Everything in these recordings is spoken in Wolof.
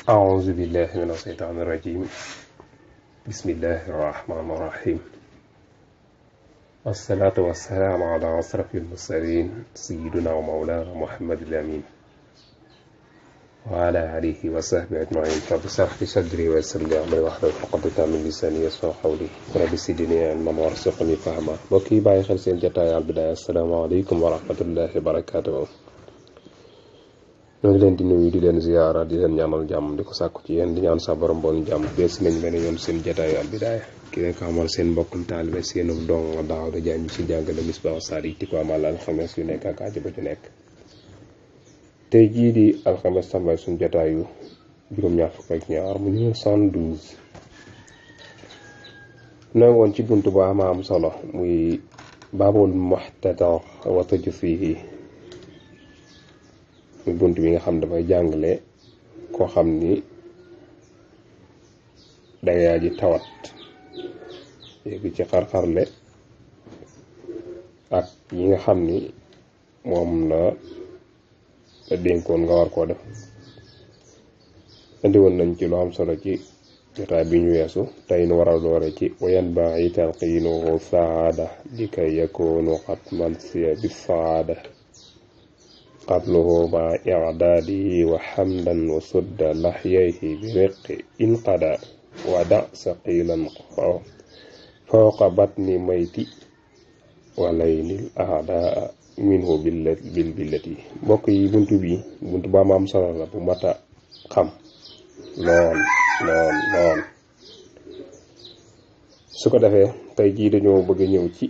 أعوذ بالله من الشيطان الرجيم بسم الله الرحمن الرحيم والصلاة والسلام على أشرف المرسلين سيدنا ومولانا محمد الأمين وعلى آله وصحبه أجمعين رب اشرح لي صدري ويسر لي أمري واحلل عقدة من لساني يفقهوا قولي رب زدني علما وارزقني فهما mbokk yi bàyyi xel seen jotaay Al Bidaaya asalaamaaleykum wa rahmatullahi wa barakaatuh. ñoo ngi leen di nuyu di leen ziyaara di leen ñaanal jàmm di ko sàkku ci yéen di ñaan sa borom bool jàmm bees nañ mel ne yoon seen jotaayu Al Bidaaya ki leen ko amal seen mbokkum taalibe seenu dong daaw da jaañ ci jàngale Misbaahu Saalik di ko amal alxames yu nekk ak àjjuma ju nekk. tey jii di alxames tàmbali suñu jotaayu juróom-ñaar fukk ak ñaar mu 1912 noo ngi woon ci buntu bu am solo muy baabul muxtadar wa tajfiihi muy bunt bi nga xam dafay jàngale koo xam ni dangaa ji tawat yéegi ci xar-xarle ak yi nga xam ni moom la dénkoon nga war koo def. indi woon nañ ci lu am solo ci jotaay bi ñu weesu tey nu waral doore ci wayan baaxi talqiinuhu saada li kay yakoonu xatman siya bi saada qabluhu ma i'daadihi wa hamdan wa sudda lahyayhi bi riqi inqada wa da saqilan fawqa batni mayti wa laynil a'daa minhu bil billati. mbokk yi buntu ba ma am solo la bu mata xam lool su ko defee tey jii dañoo bëgg a ñëw ci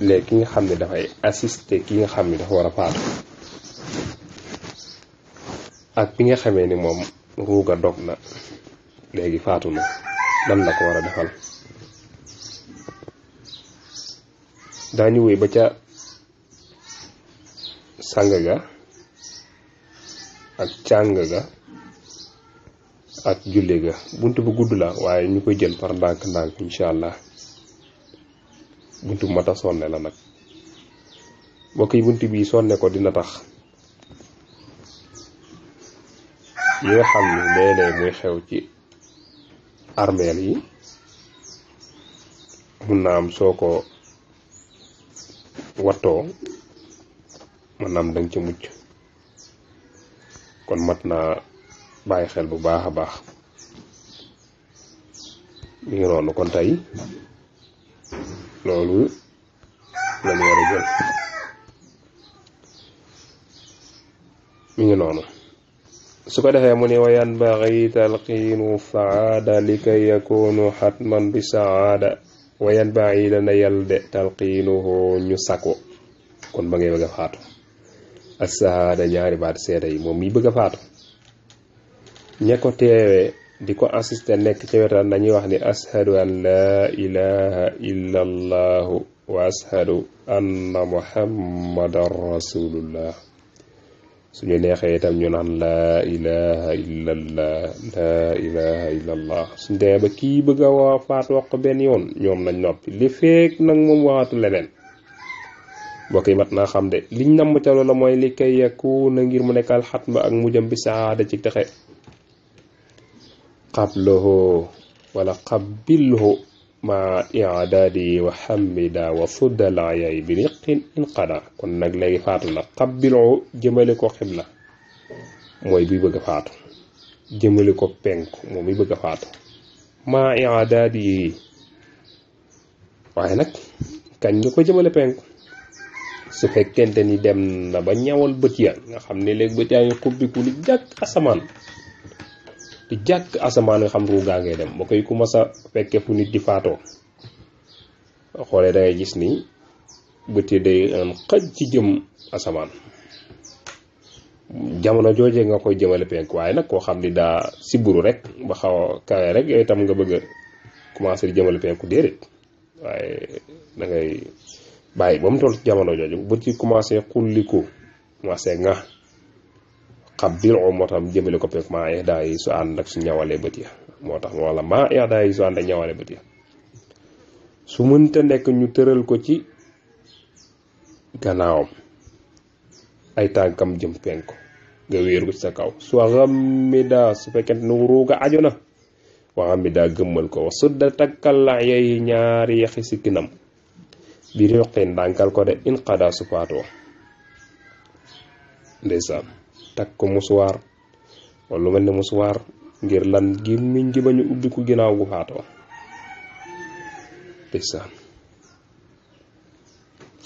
léegi ki nga xam ne dafay assister ki nga xam ne dafa war a faatu ak bi nga xamee ni moom ruuga dog na léegi faatu na lan la ko war a defal. daañu wéy ba ca sang ga ak càng ga ak julle ga. buntu bu gudd la waaye ñu koy jël par ndànk insha allah. buntu bu mata sonne la nag mbokk yi buntu bi sonne ko dina tax yi nga xam ni léeg-léeg muy xew ci armeel yi mun na am soo ko wattoo mën na am danga ca mucc kon mat naa bàyyi xel bu baax a baax. mi ngi noonu kon tey loolu lañu war a jël. mi ngi noonu su ko defee mu ne wa yanbaghi talqiinu saada likay yakunu xatman bi saada wa yanbaghi dana yal de talqiinuhu ñu sako kon ba ngay bëgg a faatu ak saada ñaari baat seede yi moom mi bëgg a faatu ña ko teewee di ko assisté nekk ci wetam dañuy wax ni ashhadu an laa ilaha illa allahu wa ashhadu anna muhammadan rasulullah. suñu neexee itam ñu naan laa ilaha illallah laa ilaha illallah. suñu demee ba kii bëgg a waa faatu wax ko benn yoon ñoom nañ noppi li feek nag moom waxatu leneen. mbokk yi mat naa xam de liñ namm ca loola mooy li kay yakuna ngir mu nekkal xatma ak mujjam bi saada ci texe. qablahu wala qabilhu ma i'daadi wa hamida wa fuddal ayay bi riqin inqada. kon nag léegi faatu na qabilhu jëmale ko xibla mooy bi bëgg a faatu jëmale ko penku moom mi bëgg a faatu ma i'daadi waaye nag kañ nga ko jëmale penku su fekkente ni dem na ba ñawal bët ya nga xam ne léegi bët yaa ngi xubbiku li jàkk asamaan di jàkk asamaan nga xam ruugaa ngay dem ba koy ku mas a fekke fu nit di faatoo xoolee dangay gis ni bët yi day am xëj ci jëm asamaan. jamono joojee nga koy jëmale penk waaye nag koo xam ni daa siburu rek ba xaw a kawe rek yooyu tam nga bëgg a commencé di jëmale penku déedéet waaye dangay bàyyi ba mu toll ci jamono jooju bët yi commencé xulliku commencé nga xab biir moo tax jëmale ko penku maa daa yi su ànd ak su ñawalee bët ya moo tax wala maa daa yi su ànd ak ñawalee bët ya. su mënta nekk ñu tëral ko ci gannaawam ay tànkam jëm penku nga wéeru ko ci sa kaw su ghammida su fekkente ne ruuga aju na wa ghammida gëmmal ko wa sudda takkal la yey ñaari yaxi sikkinam bi roqin ndànkal ko de in qada su faatoo ndeysaan takk ko musuwaar wala lu mel ne musuwaar ngir lan gémmiñ gi bañu ubbi ku ginnaaw gu faatoo ndeysaan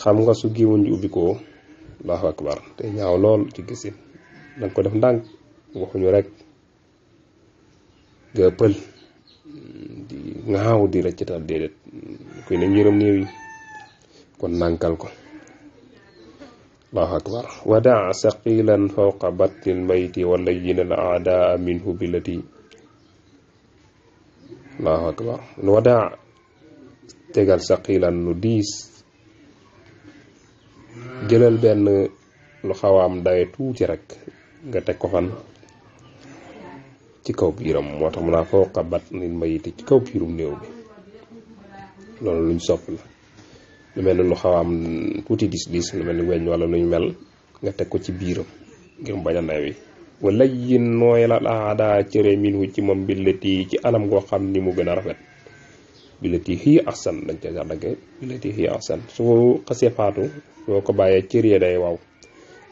xam nga su gémmiñ gi ubbi ko allahu akbar te ñaaw lool ci gisin danga ko def ndànk waxuñu rek nga pël di ngaaw di rëccatal déedéet kuy ne njëram néew yi kon nànkal ko allahu akbar wadaa saqilan fawqa batnil mayti wala yinal aadaa minhu billati allahu akbar wadaa tegal saqilan lu diis jëlal benn lu xawaam dawe tuuti rek nga teg ko fan ci kaw biiram moo tax mu naa fawqa batnil mayti ci kaw biirum néew bi loolu luñ sopp la lu mel ni lu xawaam tuuti dis lu mel ni weñ wala luñ mel nga teg ko ci biiram ngir bañ a nawi wala yin nooy la aadaa cëre minhu ci moom billati ci anam goo xam ni mu gën a rafet billati hiya ahsan dañ ca sax dagge billati hiya ahsan su xasee faatu soo ko bàyyee cër ya day waaw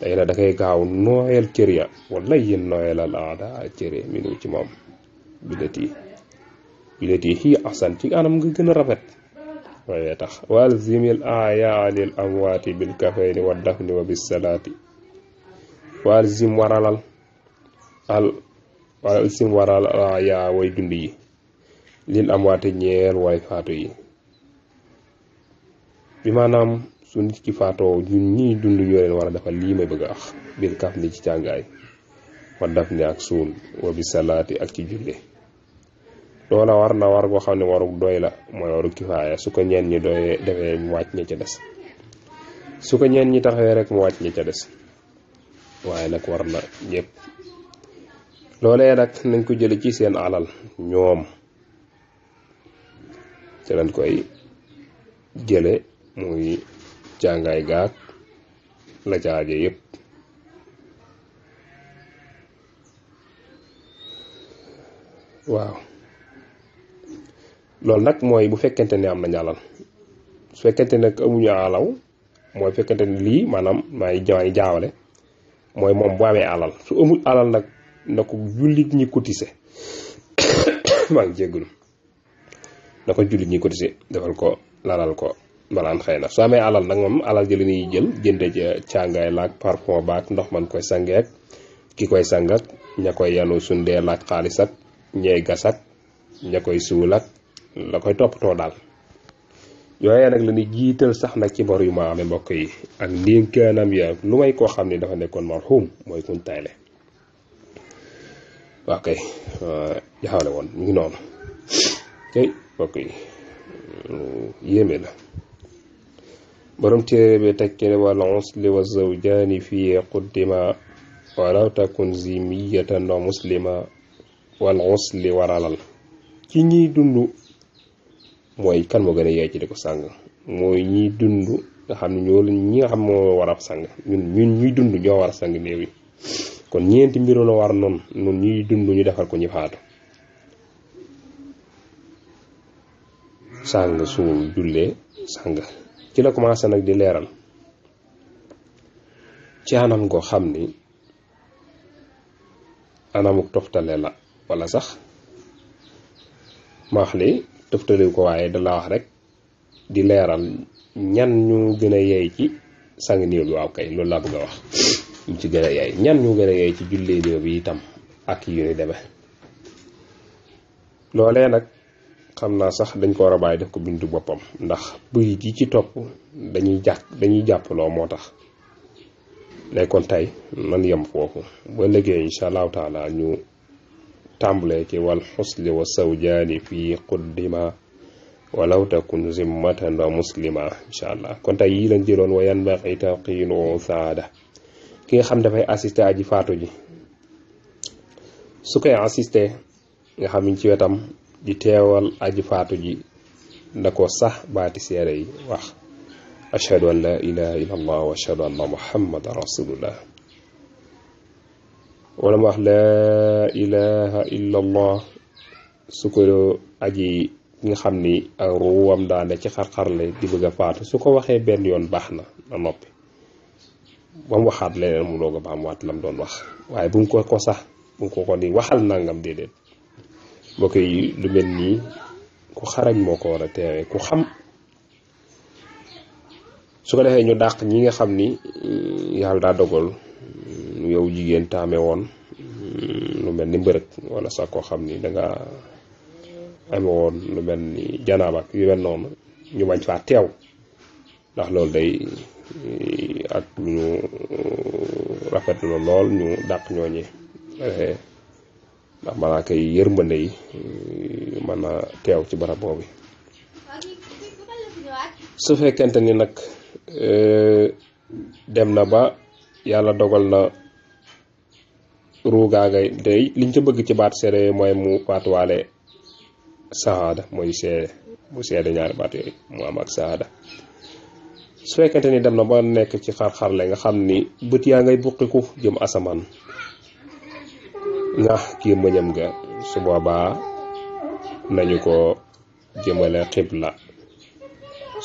day la da koy gaaw nooyal cër ya wala yin nooy la aadaa cëre minhu ci moom billati hiya ahsan ci anam nga gën a rafet waaye tax walzimil aaya lil amwaati bil kafayni wa dafni wa bis salaati walzim waralal aaya way dund yi lil amwaati ñeel way faatu yi bi maanaam su nit ki faatoo ñun ñii dund ñoo leen war a defal lii may bëgg a wax bil kafni ci càngaay wa dafni ak suul wa bis salaati ak ci julle loola war na war goo xam ne warug doy la mooy warug kifaaya su ko ñeen ñi doyee defee mu wàcc ña ca des su ko ñeen ñi taxawee rek mu wàcc ña ca des waaye nag war na ñëpp loolee nag nañ ko jële ci seen alal ñoom ci lañ koy jële muy jàngaay gaag la jaaje yëpp waaw loolu nag mooy bu fekkente ne am nañu alal su fekkente ne amuñu alaw mooy fekkente ne lii maanaam maay jaawale mooy moom bu amee alal su amul alal nag na ko jullit ñi cotisé maa ngi jéggul na ko jullit ñi cotisé defal ko lalal ko mbalaan xëy na su amee alal nag moom alal jëli ñuy jël jënde ca càngaay laak parfum baak ndox man koy sangeek ki koy sangat ña koy yanu sundee laak xaalis ak ñey gasak ña koy suul ak la koy toppatoo daal yooyee nag la ñuy jiital sax nag ci bor yu ma amee mbokk yi ak ndénkaanam ya lu may koo xam ne dafa nekkoon marhum mooy kuñ tayle waa kay jaxawle woon mu ngi noonu kay mbokk yi yéeme la borom téere bi tekki ne wal usli wa zawjaani fii quddima walaw takun zimiyatan wa muslima wal usli waralal ci ñiy dund mooy kan moo gën a yee ci di ko sàng mooy ñiy dund nga xam ne ñi nga xam moo war a sang ñun ñuy dund ñoo war a sang néew yi kon ñeenti mbiru la war noonu ñun ñuy dund ñu defal ko ñu faatu sang suul jullee sang ci la commencé nag di leeral ci anam goo xam ni anamuk toftale la wala sax maax li toftale ko waaye da la wax rek di leeral ñan ñu gën a yey ci sang néew bi waaw kay loolu laa bëgg a wax ñu ci gën a yey ñan ñu gën a yey ci jullee néew bi itam ak yu ni demee loolee nag xam naa sax dañ ko war a bàyyi def ko bindu boppam ndax bëy ji ci topp dañuy jàppaloo moo tax léegi kon tey nan yem foofu ba liggéey insha allahu taala ñu tàmbalee ci wal xusli wa sawjaani fii quddima walaw takun zimmatan wa muslima insha allah kon tey yii lañ jëloon wa yanbaghi talqiinu saada ki nga xam dafay assisté aji faatu ji su koy assisté nga xam ni ci wetam di teewal aji faatu ji na ko sax baati seere yi wax ashhadu an la ilaha illa allah wa ashhadu anna muhammadan rasulullah wala mu wax laa ilaha illa allah su ko aji nga xam ni ak ruwam daane ci xar-xarle di bëgg a faatu su ko waxee benn yoon baax na na noppi ba mu waxaat leneen mu doog a baam waat lam doon wax waaye bu mu ko sax bu mu ko ni waxal nangam déedéet mbokk yi lu mel nii ku xarañ moo ko war a teewee ku xam su ko defee ñu dàq ñi nga xam ni yàlla daa dogal yow jigéen taame woon lu mel ni mbërëg wala sax koo xam ni danga ame woon lu mel ni janaaba ak yu mel noonu ñu bañ faa teew ndax loolu day ak ñu rafetlu lool ñu dàq ñooñi ndax malaaka yi yërmande yi mën a teew ci barab boobu su fekkente ni nag dem na ba yàlla dogal na ruugaagay day liñ ca bëgg ci baat seede mooy mu faatuwaale sahaada mooy seede mu seede ñaari baat yooyu mu am ak sahaada su fekkente ni dem na ba nekk ci xar-xarle nga xam ni bët yaa ngay buqiku jëm asamaan ndax kii mëñam nga su boobaa nañu ko jëmale xibla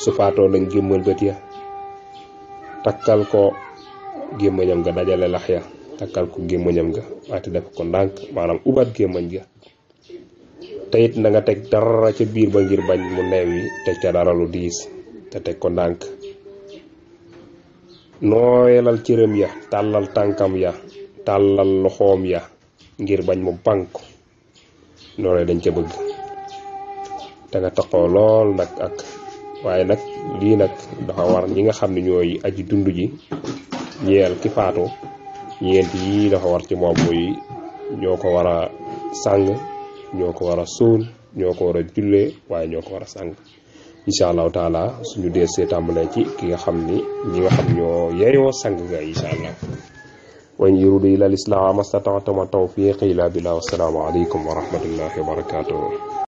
su faatoo nañ jëmmal bët ya takkal ko gémmañam nga dajale lax ya takkal ko gémmañam nga waate def ko ndànk maanaam ubat gémmañ ga te it na nga teg dara ca biir ba ngir bañ mu neew yi teg ca dara lu diis te teg ko ndànk nooyalal cëram ya tàllal tànkam ya tàllal loxoom ya ngir bañ mu bank loole dañ ca bëgg da nga taxoo lool nag ak waaye nag lii nag dafa war ñi nga xam ne ñooy aji dund ji ñeel ki faatu ñeent yi dafa war ci moom muy ñoo ko war a sàng ñoo ko war a suul ñoo ko war a jullee waaye ñoo ko war a sàng insha allahu taala suñu dee see tàmbalee ci ki nga xam ni ñi nga xam ñoo yeyoo sang ga insha allah wa in yuridu illa al-islaha mastata'tu ma tawfiqi illa billah wa salaamu alaykum wa rahmatullahi wa barakatuh